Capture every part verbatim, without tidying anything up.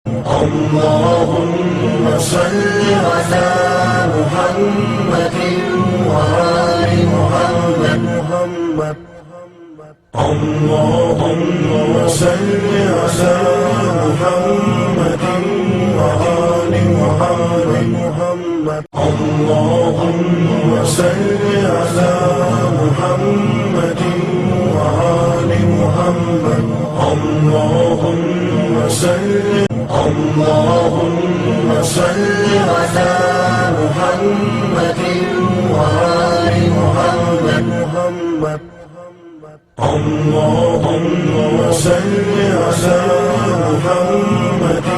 اللهم صل على محمد وآل محمد. اللهم صل على محمد وآل محمد. اللهم صل على محمد وآل محمد. اللهم صل، اللهم صل على محمد وآل محمد. اللهم صل على محمد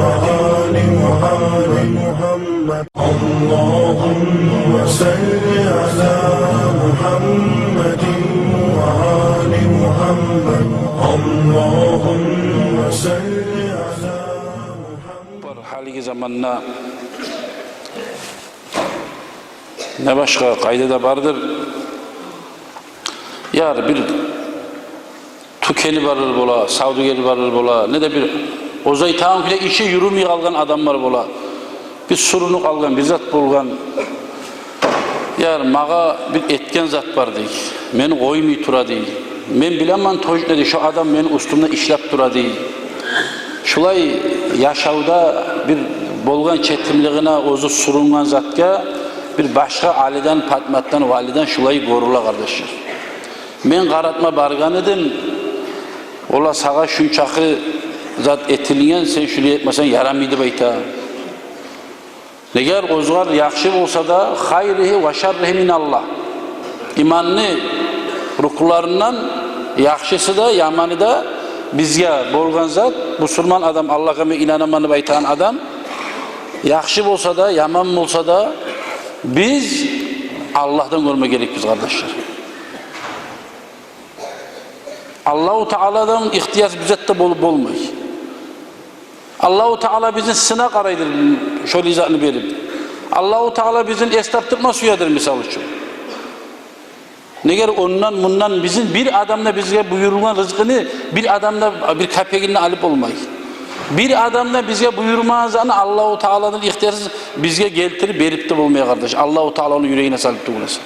وآل محمد. اللهم صل على محمد وآل محمد. اللهم صل على محمد. Гьалиги заманда не башгъа къайда да бардыр. Яр бир тюкени барлар бола, савдюгери барлар бола, не де бир оьзю айтагъан кюйде иши юрюмей къалгъан адамлар бола. Бир сюрюнюп къалгъан, бир зат болгъан. Яр, магъа бир этген зат бар, дей. Мени къоймай тура, дей. Мен билемен, точно, дей, шо адам мени уьстюмде ишлеп тура, дей. Шулай яшавда бир болгъан четимлигине, оьзю сюрюнген затгъа бир башгъа Алиден, Патматдан, Валиден шулай гёрюле, къардашлар. Мен къаратма баргъан эдим, олар сагъа шунчакъы зат этилген, сен шулай этмесенг ярамай деп айта. Негер оьзгер яхшы болса да, хайригьи ва шарригьи миналлагь. Иманны рукнуларындан яхшысы да, яманы да бизге болгъан зат, бусурман адам, Аллагьгъа мен инанаман деп айтагъан адам, яхшы болса да, яман болса да, биз Аллагьдан гёрме герекбиз, къардашлар. Аллагьу Тааладан ихтиярсыз бир зат да болуп болмай. Аллагьу Таала бизин сына къарайдыр, шолай затны берип. Аллагьу Таала бизин эс тапдырма сюедир, мисал учун. Негер ондан-мундан бизин бир адам да бизге буюрулгъан рызкъыны бир адам да бир капегин де алып болмай. Бир адам да бизге буюрмагъан затны Аллагьу Тааладан ихтиярсыз бизге гелтирип берип де болмай, къардаш. Аллагьу Таала ону юрегине салып тюгюл эсе.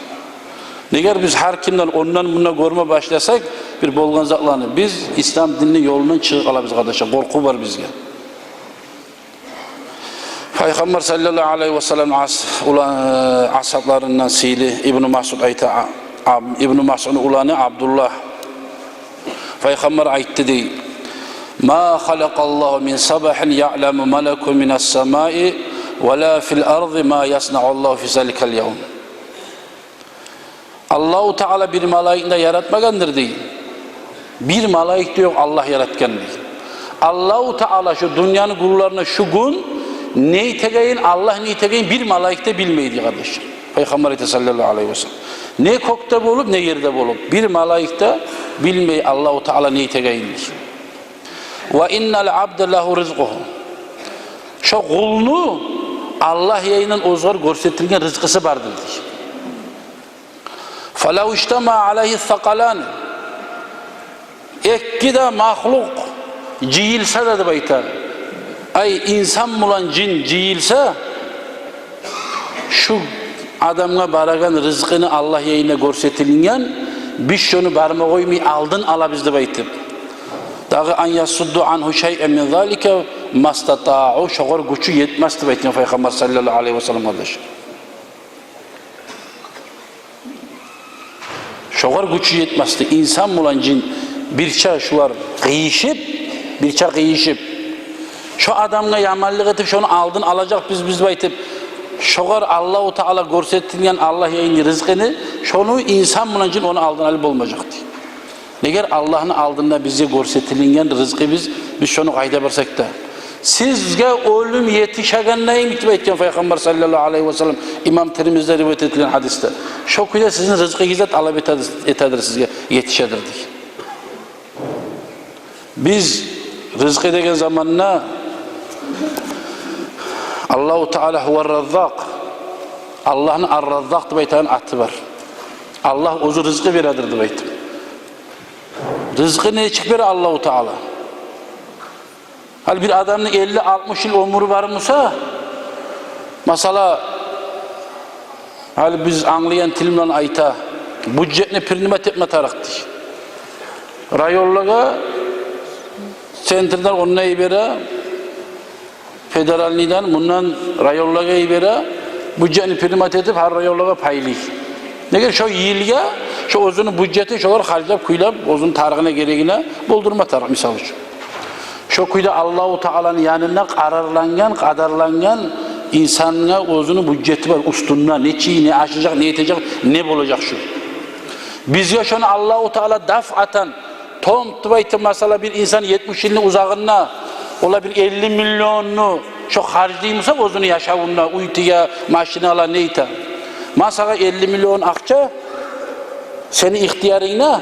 Негер биз гьар кимден ондан-мундан гёрме башласакъ бир болгъан затланы, биз ислам динни ёлундан чыгъып къалабыз, къардашлар. Къоркъув бар бизге. Пайхаммар саллаллагьу алайгьи васаллам ас-, ула-, асгьабларындан сыйлы Ибну Масъуд айта, а-, аб-, Ибну Масъудну уланы Абдуллагь. Пайхаммар айтды, дей: «Ма халакъаллагьу мин сабахин яъламу малакун минас самаи ва ла фил арзи ма яснауллагьу фи заликал явм». Аллагьу Таала бир малайикни де яратмагъандыр, дей. Бир малайик де ёкъ Аллагь яратгъан, дей. Аллагьу Таала шу дюньяны гюнлерине шу гюн не этегенин, Аллагь не этегенин бир малайик де билмей, дей, къардаш. Пайхаммар айта саллаллагьу алайгьи васаллам. Не кёкде болуп, не ерде болуп, бир малайик де билмей Аллагьу Таала не этегенин, дей. «Ва иннал абда лагьу ризкъугьу». Шо къулну Аллагь янындан оьзгер гёрсетилген рызкъысы бардыр, дей. «Фалав иштама алайгьи сакъалани». Эки де махлукъ жыйылса да, деп айта. Ай, инсан булан жин жыйылса, шу адамгъа барагъан рызкъыны Аллагь янына гёрсетилинген, биз шону барма къоймай алдын алабыз деп айтып. Дагъы «ан ясудду ангьу шайъан мин залика мастатаъу», шогъар гючю етмес деп айтгъан Пайхаммар саллаллагьу алайгьи васаллам, къардаш. Шогъар гючю етмес деп, инсан булан жин бирче шулар къыйышып, бирче къыйышып, шо адамгъа яманлыкъ этип, шону алдын алажакъбыз биз деп айтып, шогъар Аллагьу Таала гёрсетилген Аллагь янындан рызкъыны, шону инсан булан жин ону алдын алып болмажакъ, дей. Негер Аллагьны алдында бизге гёрсетилинген рызкъы биз, биз шону къайда барсакъ да. Сизге оьлюм етишегендейин деп айтгъан Пайхаммар саллаллагьу алайгьи васаллам, имам Тирмизиде риваят этилген гьадисде. Шо кюйде сизин рызкъыгъыз да талап этедир, этедир сизге, етишедир, дей. Биз рызкъы деген заманда Аллагьу Таала гьувар-Раззакъ, Аллагьны Ар-Раззакъ деп айтагъан аты бар. Аллагь оьзю рызкъы бередир деп айтып. Рызкъы нечик бере Аллагьу Таала? Гьали бир адамны элли-алтмыш йыл оьмюрю бар буса, масала, гьали биз англайгъан тил булан айта, бюджетни принимать этме тарыкъ дей. Районлагъа, центрден ондан йибере, федеральныйдан, мундан районлагъа йибере, бюджетни принимать этип, гьар районлагъа пайлай. Неге? Шо йылгъа шо оьзюню бюджетин шолар харжлап, кюйлеп, оьзюню тарыгъына, герегине болдурма тарыкъ, мисал учун. Шо кюйде Аллагьу Тааланы янында къарарлангъан, къадарлангъан инсанны оьзюню бюджети бар уьстюнде, нечик, не ашажакъ, не этежек, не болажакъ шу. Бизге шону Аллагьу Таала дафъатан, томтуп айтып, масала, бир инсан етмиш йылны узагъында, ола бир элли миллионну шо харжлай буса оьзюню яшавунда, уьй тиге, машина ала, не эте. Ма сагъа элли миллион акъча, сени ихтиярынгда,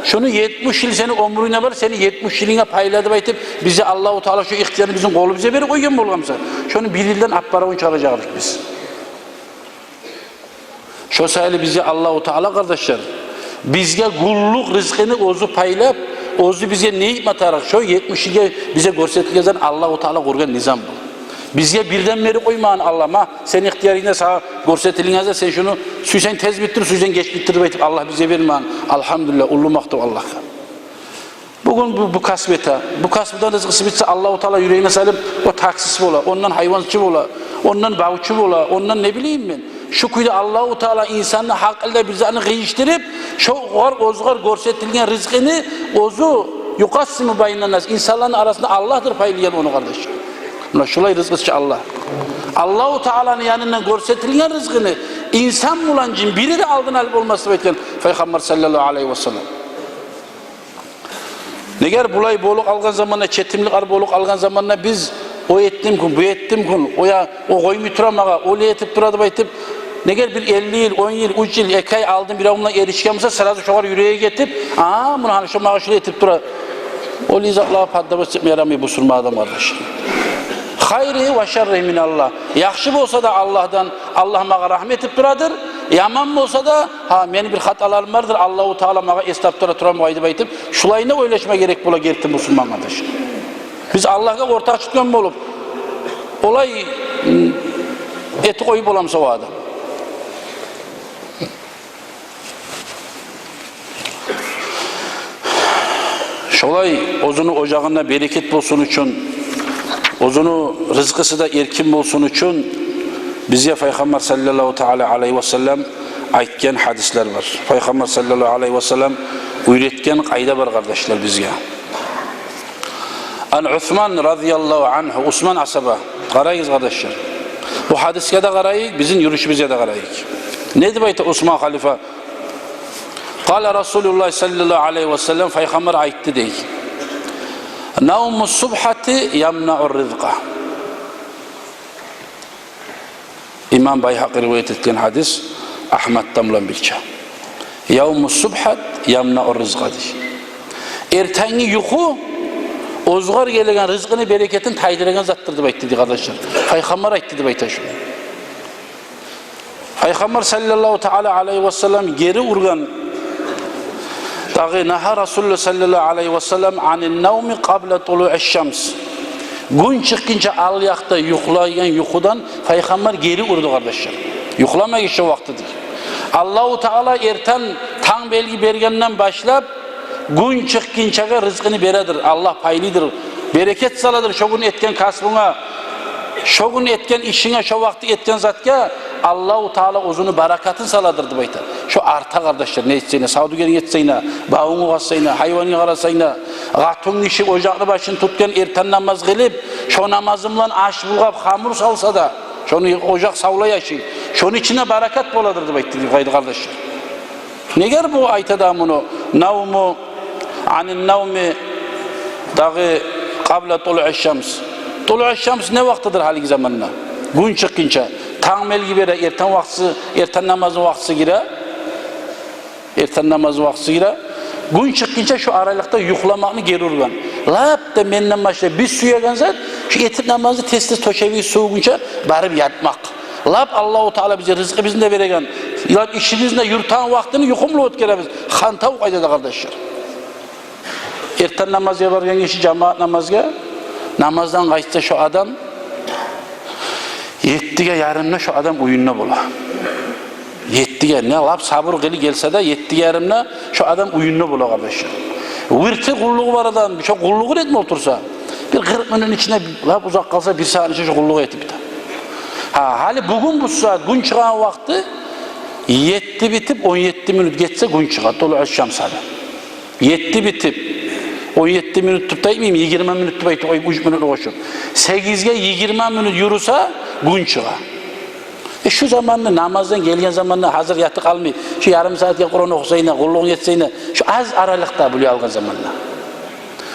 шуну етмиш йыл сени оьмюрюнгде бар, сени етмиш йылынга пайлады деп айтып, бизге Аллагьу Таала шо ихтиярны бизин къолубузгъа берип къойгъан болгъан буса, шону бир йылдан аппаравун чыгъаражакъ эдик биз. Шо саялы бизге Аллагьу Таала, къардашлар, бизге гюнлюк ризкъыны оьзю пайлап, оьзю бизге не этме тарыкъ, шо етмиш йылгъа бизге гёрсетилген зат Аллагьу Таала къургъан низам бу. Бизге бирден берип къоймагъан Аллагь, ма, сени ихтиярынгда сагъа гёрсетилген зат, сен шуну сюйсенг тез битдир, сюйсенг геч битдир деп айтып, Аллагь бизге бермеген. Альгьамдулиллагь, уллу макътав Аллагьгъа. Бугюн бу, бу касбу эте. Бу касбудан ризкъысы битсе, Аллагьу Таала юрегине салып, о таксист бола, ондан гьайванчы бола, ондан бавчу бола, ондан не билейим мен. Шу кюйде Аллагьу Таала инсанны гьакъылда бир затны къыйышдырып, шо огъар, оьзюгер гёрсетилген ризкъыны оьзю, юкъассиму байнаннас, инсанланы арасында Аллагьдыр пайлайгъан ону, къардаш. Муна шулай ризкъычы Аллагь. Аллагьу Тааланы янындан гёрсетилген ризкъыны инсан булан жин бири де алдын алып болмас деп айтгъан Пайхаммар саллаллагьу алайгьи васаллам. Негер булай болуп къалгъан заманда, четимликлер болуп къалгъан заманда биз: «О этдим гюн, бу этдим гюн, о я, о къоймай тура магъа, о не этип тура?» — деп айтып, негер бир элли йыл, он йыл, уьч йыл, эки ай алдын бирев булан эришген буса, сразу шогъар юреги гетип: «А, муна гьали шо магъа шулай этип тура». Олай затлагъа поддаваться этме ярамай бусурман адам, къардаш. Хайригьи ва шарригьи миналлагь. Яхшы болса да Аллагьдан, Аллагь магъа рагьмат этип турадыр. Яман болса да, гьа, мени бир хаталарым бардыр, Аллагьу Таала магъа эс тапдыра тура бугъай деп айтып, шулайына ойлашма герек бола герти бусурман, къардаш. Биз Аллагьгъа ортакъ тутгъан болуп, олай, м, этип къоюп боламы о адам? Шолай оьзюню ожагъында берекет болсун учун, оьзюню ризкъысы да эркин болсун учун бизге Пайхаммар саллаллагьу таала алайгьи васаллам айтгъан гьадислер бар. Пайхаммар саллаллагьу алайгьи васаллам уьйретген къайда бар, къардашлар, бизге. Ан Усман радияллагьу ангьу, Усман асгьаба. Къарайыкъ, къардашлар. Бу гьадисге де къарайыкъ, бизин юрюшюбюзге де къарайыкъ. Не деп айта Усман халифа? Къала Расулуллагь саллаллагьу алайгьи васаллам, Пайхаммар айтды дей: «Навму субгьати ямнау ризкъа». Имам Байгьакъи риваят этген гьадис, Агьмаддан булан бирче. «Явму субгьат ямнау ризкъа», — дей. Эртенги юху оьзюгер гелеген ризкъыны берекетин тайдырагъан затдыр деп айтды дей, къардашлар. Пайхаммар айтды деп айта шуну. Пайхаммар саллаллагьу таала алайгьи васаллам гери ургъан, дагъы, нагьа Расулуллагь саллаллагьу алайгьи васаллам анин навми къабла тулуи шамс. Гюн чыкъгъынча ал якъда юхлайгъан юхудан Пайхаммар гери урду, къардашлар. Юхламагъыз шо вакъти дей. Аллагьу таала эртен танг белги бергенден башлап гюн чыкъгъынчагъа ризкъыны бередир. Аллагь пайлыдыр, берекет саладыр шо гюн этген касбунга, шо гюн этген ишинге, шо вакъти этген затгъа Аллагьу таала оьзюню баракатын саладыр деп айта. Шо арта, къардашлар, не этсенг де, савдюгеринг этсенг де, бавунгну къазсанг да, гьайвангъа къарасанг да, къатынгиши ожакъны башын тутгъан, эртен намаз къылып, шо намазы булан аш булгъап, хамур салса да, шону ожакъ савлай ашай. Шону ичинде баракат боладыр деп айтды дей, къардашлар. Негер бу айта да муну? Навму, анин навми, дагъы, къабла тулуи шамс. Тулуи шамс не вакътидир гьалиги заманда? Гюн чыкъгъынча. Танг белги бере, эртен вакътиси, эртен намазны вакътиси гире. Эртен намазны вакътиси гире. Гюн чыкъгъынча шу аралыкъда юхламакъны гери ургъан. Лап да менден башлап биз сюеген зат, шу этип намазны тез-тез тёшегибиз сувугъунча барып ятмакъ. Лап Аллагьу таала бизге ризкъыбызны да береген, лап ишибизни де юрютеген вакътини юхумлу оьтгеребиз. Хантав къайда да, къардашлар. Эртен намазгъа баргъан гиши жамаат намазгъа, Намаздан къайтса шо адам, еттиге ярымда шо адам уьюнде бола. Еттиге, не лап сабур къылып гелсе де, еттиге ярымда шо адам уьюнде бола, къардашлар. Вирти къуллугъу бар адам, шо къуллугъун этме олтурса, бир къыркъ минутну ичинде, лап узакъ къалса, бир сагьатны ичинде шо къуллугъун этип бите. Гьа, гьали бугюн бу сагьат, гюн чыгъагъан вакъти, етти битип, он етти минут гетсе, гюн чыгъа, тулуъу шамс гьали. Етти битип, он етти минут деп айтмайман, йигирма минут деп айтып къоюп, уьч минутну къошуп. Сегизге йигирма минут юрюсе, гюн чыгъа. Э, шу заманны, намаздан гелген заманны, гьазир ятып къалмай, шу ярым сагьатгъа Къуран охусайын, къуллугъун этсейин, шу аз аралыкъда, булай алгъан заманда.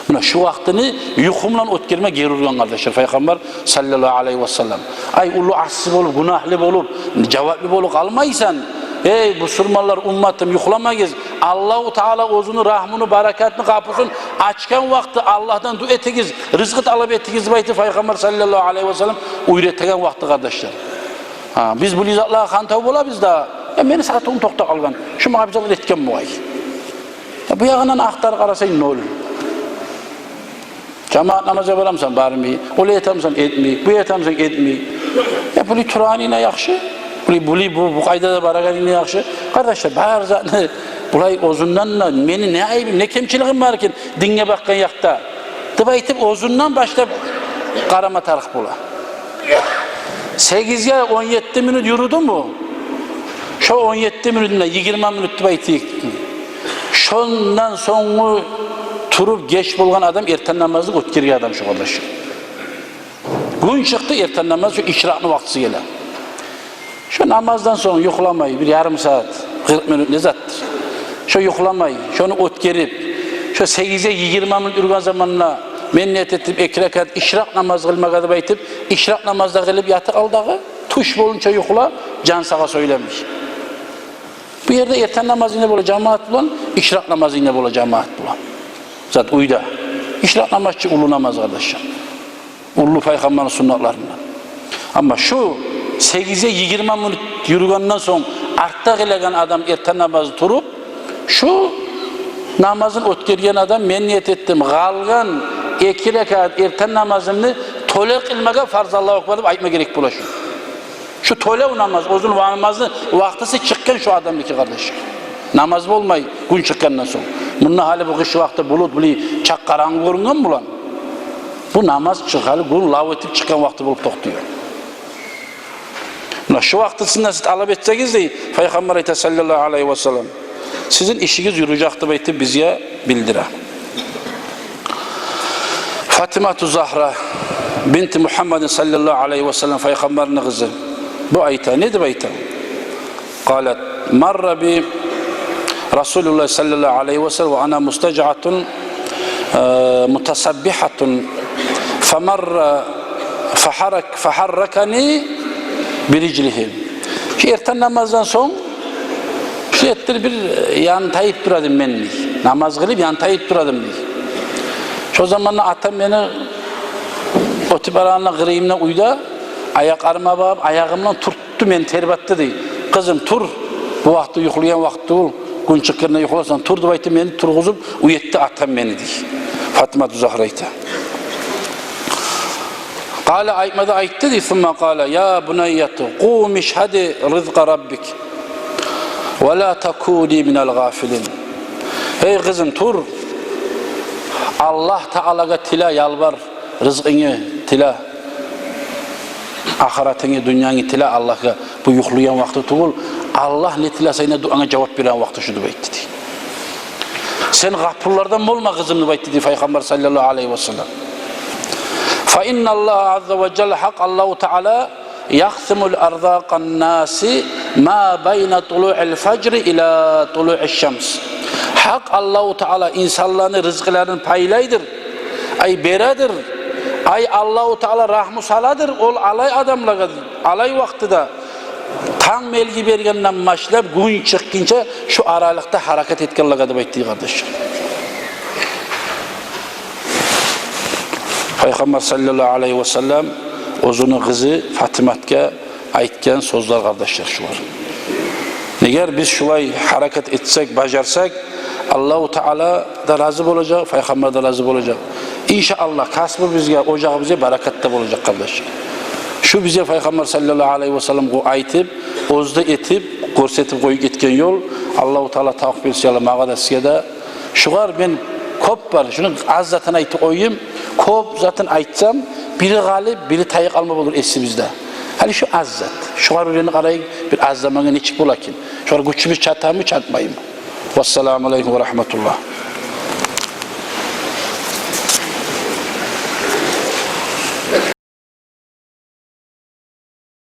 Муна шу вакътини юху булан оьтгерме гери ургъан, къардашлар, Пайхаммар саллаллагьу алайгьи васаллам. Ай, уллу асси болуп, гюнагьлы болуп, жаваплы болуп къалмайсан. Эй, бусурманлар, умматым, юхламагъыз. Аллагьу Таала оьзюню рагьмуну, баракатыны къапусун ачгъан вакъти Аллагьдан дуа этигиз, рызкъы талап этигиз деп айтып, Пайхаммар саллаллагьу алайгьи васаллам уьйретеген вакъти, къардашлар. Гьа, биз булай затлагъа хантав болабыз да, я, мени сатывум токътап къалгъан, шу магъа бир зат этген бугъай. Я, бу ягъындан ахтарып къарасанг, ноль. Жамаат намазгъа барамысан, бармай. Олай этемисен, этмей. Булай этемисен, этмей. Я, булай турагъанынг яхшы. Булай, булай, бу, бу къайдада барагъанынг яхшы. Къардашлар, бар затны булай оьзюнден де, мени не айыбым, не кемчилигим бар экен динге бакъгъан якъда деп айтып, оьзюнден башлап къарама тарыкъ бола. Сегизге он етти минут юрюдюмю? Шо он етти минутунда, йигирма минут деп айтайыкъ. Шондан сонгу туруп геч болгъан адам эртен намазны оьтгерген адам шо, къардаш. Гюн чыкъды, эртен намаз, шо ишракъны вакътиси геле. Шо намаздан сонг юхламай, бир ярым сагьат, къыркъ минут не затдыр? Шо юхламай, шону оьтгерип, шо сегизге йигирма минут юрген заманда мен ният этдим эки ракаат ишракъ намаз къылмагъа деп айтып, ишракъ намаз да къылып ятып ал дагъы, тюш болгъунча юхла, жан сагъа сёйлемей. Бу ерде эртен намазынг да бола жамаат булан, ишракъ намазынг да бола жамаат булан. Зат уьйде. Ишракъ намаз чы уллу намаз, къардашлар. Уллу Пайхаммарны суннатларындан. Амма шу сегизге йигирма минут юрюгенден сонг артда къылагъан адам эртен намазны туруп, шу намазын оьтгерген адам, мен ният этдим къалгъан эки ракаат эртен намазымны тёле къылмагъа фарз, Аллагьу акбар деп айтма герек бола шу. Шу тёлев намаз, оьзюню ва-, намазны вакътиси чыкъгъан шу адамныки, къардаш. Намаз болмай гюн чыкъгъандан сонг. Мунда гьали бу къыш вакъти булут, булай чакъ къарангы гёрюнген булан, бу намаз чыкъ-, гьали гюн лав этип чыкъгъан вакъти болуп токътай. Муна шу вакътисинде сиз талап этсегиз, дей, Пайхаммар айта, саллаллагьу алайгьи васаллам, сизин ишигиз юрюжек деп айтып бизге билдире. Фатимату Загьра бинти Мугьаммадин саллаллагьу алайгьи васаллам, Пайхаммарны къызы. Бу айта, не деп айта? Къалат: марра би Расулуллагь саллаллагьу алайгьи васаллам ва ана мустажиатун, э, мутасаббигьатун, фамарра фагьаррак-, фагьарракани би риджлигьи. Шу эртен намаздан сонг шу этдир бир, э, янтайып тура эдим мен, дей. Намаз къылып янтайып тура эдим, дей. Шо заманда атам мени оьтюп барагъанда къырыйымда уьйде аякъларыма багъып, аягъымдан туртду, мени тербетди, дей. Къызым, тур, бу вакъти юхлайгъан вакъти тюгюл, гюн чыкъгъанда юхларсан, тур деп айтып, мени тургъузуп уятды атам мени, дей. Фатимату Загьра айта. Къала, айтма да айтды, дей, сумма къала: я бунайяту, къуми ишгьади ризкъа раббики, ва ла такуни минал гъафилин. Гьей къызым, тур, Аллагь Таалагъа тиле, ялбар, ризкъынгны тиле, ахыратынгны, дюньянгны тиле Аллагьгъа. Бу юхлайгъан вакъти тюгюл, Аллагь не тилесе, не дуанга жавап береген вакъти шу деп айтды, дей. Сен гъапуллардан болма, къызым, деп айтды, дей, Пайхаммар саллаллагьу алайгьи васаллам. Фа инналлагьа азза ва жалла, гьакъ Аллагьу Таала, якъсиму арзакъан наси ма байна тулуил фажри ила тулуиш шамс. Гьакъ Аллагьу Таала инсанланы ризкъыларын пайлайдыр, ай, бередир. Ай, Аллагьу Таала рагьму саладыр ол алай адамлагъа, алай вакътиде, танг белги бергенден башлап гюн чыкъгъынча шу аралыкъда гьаракат этгенлеге деп айтды, къардаш. Пайхаммар саллаллагьу алайгьи васаллам оьзюню къызы Фатиматгъа айтгъан сёзлер, къардашлар, шулар. Эгер биз шулай гьаракат этсек, бажарсакъ, Аллагьу Таала да рази болажакъ, Пайхаммар да рази болажакъ. Иншааллагь, касбубузгъа, ожагъыбызгъа баракат да болажакъ, къардаш. Шу бизге Пайхаммар саллаллагьу алайгьи ва саллам къу-, айтып, оьзю де этип, гёрсетип къоюп гетген ёл. Аллагьу Таала тавпикъ берсин, я Аллагь, магъа да, сизге де. Шугъар мен кёп бар, шуну аз затын айтып къоюм, кёп затын айтсам, бири къалып, бири тайып къалма болур эсибизде. Гьали шу аз зат. Шугъар уьйренип къарайыкъ, бир аз замангъа нечик бола экен. Шугъар гючюбюз чатамы, чатмаймы? Вассаламу алайкум ва рагьматуллагь.